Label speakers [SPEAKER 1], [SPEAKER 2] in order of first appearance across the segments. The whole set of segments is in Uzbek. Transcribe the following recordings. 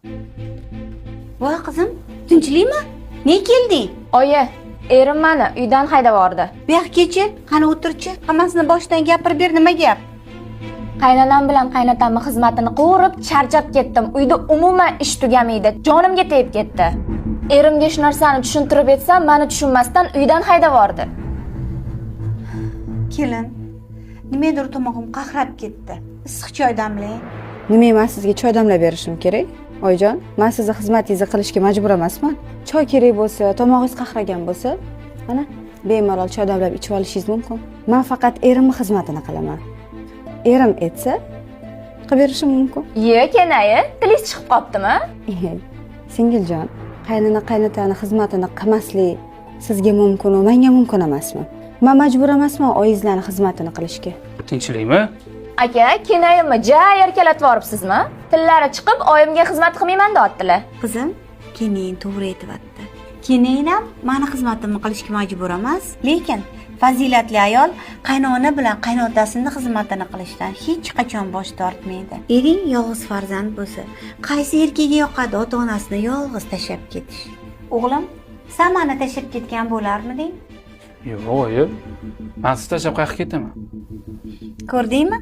[SPEAKER 1] Voy qizim, tinchlikmi? Ne kelding?
[SPEAKER 2] Oyi, erim mani uydan haydab yubordi.
[SPEAKER 1] Bu yoqqa kelchi, qani o'tirchi. Hammasini boshidan gapirib ber, nima gap?
[SPEAKER 2] Qaynonam bilan qaynotamni xizmatini ko'rib charchab ketdim. Uyda umuman ish tugamaydi. Jonimga tegib ketdi. Erimga shu narsani tushuntirib aytsam, mani tushunmasdan uydan haydab yubordi.
[SPEAKER 1] Kelin, nimadir tomog'im qahrab ketdi. Issiq choy damlang.
[SPEAKER 3] Nima, man sizga choy damlab berishim kerak, oyijon? Man sizni xizmatingizni qilishga majbur emasman. Choy kerak bo'lsa, tomog'ingiz qahragan bo'lsa, mana, bemalol choy damlab ichib olishingiz mumkin. Man faqat erimni xizmatini qilaman. Erim aytsa, qilib berishim mumkin.
[SPEAKER 2] Ye, kenayi, tilingiz chiqib qolibdimi?
[SPEAKER 3] Singiljon, qaynona qaynotani xizmatini qilmaslik sizga mumkinu manga mumkin emasmi? Man majbur emasman oyingizlarni xizmatini qilishga.
[SPEAKER 4] Tinchlikmi?
[SPEAKER 2] Aka, kenayimni ja erkalatib yuboribsizmi? Tillari chiqib, oyimga xizmat qilmayman deyaptilar.
[SPEAKER 1] Qizim, keling, to'g'ri aytyapti. Keling ham mani xizmatimni qilishga majbur emas, lekin fazilatli ayol qaynona bilan qaynotasini xizmatini qilishdan hech qachon bosh tortmaydi. Ering yolg'iz farzand bo'lsa, qaysi erkakka yoqadi ota onasini yolg'iz tashlab ketish? O'g'lim, san mani tashlab ketgan bo'larmiding?
[SPEAKER 4] Yo'q, oyi. Man sizni tashlab qayoqqa ketaman?
[SPEAKER 1] Ko'rdingmi?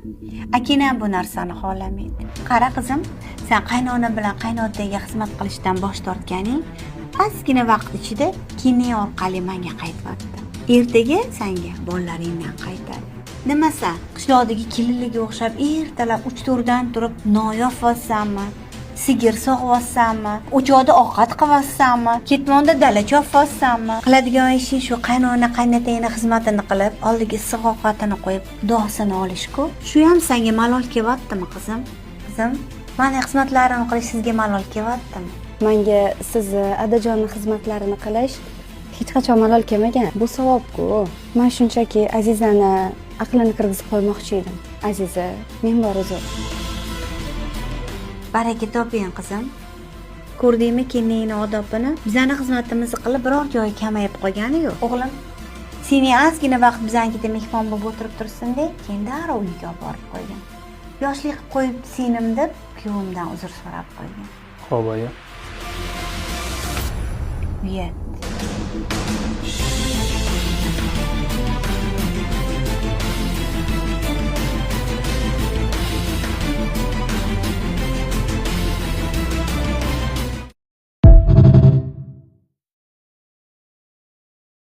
[SPEAKER 1] Akang ham bu narsani xohlamaydi. Qara qizim, san qaynona bilan qaynotaga xizmat qilishdan bosh tortganing ozgina vaqt ichida keling orqali manga qaytyapti. Ertaga sanga bolalaringdan qaytadi. Nima, san qishloqdagi kelinlarga o'xshab ertalab 3-4dan turib non yopyapsanmi, sigir sog'yapsanmi, o'choqda ovqat qilyapsanmi, ketmonda dala chopyapsanmi? Qiladigan ishing shu qaynona qaynotangni xizmatini qilib, oldiga issiq ovqatini qo'yib, duosini olishku. Shu ham sanga malol kelyaptimi, qizim? Qizim, mani xizmatlarimni qilish sizga malol kelyaptimi?
[SPEAKER 3] Manga sizni, adajonni xizmatlarini qilish hech qachon malol kelmagan. Bu savobku. Man shunchaki Azizani aqlini kirgizib qo'ymoqchi edim. Aziza, men bor uzr.
[SPEAKER 1] Baraka toping, qizim. Ko'rdingmi keliningni odobini? Bizani xizmatimizni qilib, biror joyi kamayib qolgani yo'q. O'g'lim, seni ozgina vaqt bizanikida mehmon bo'lib o'tirib tursin-de, keyin darrov uyga olib borib qo'ygan. Yoshlik qilib qo'yib singlim deb kuyovimdan uzr so'rab qo'ygan.
[SPEAKER 4] Xo'p, oyi.
[SPEAKER 1] Uyat.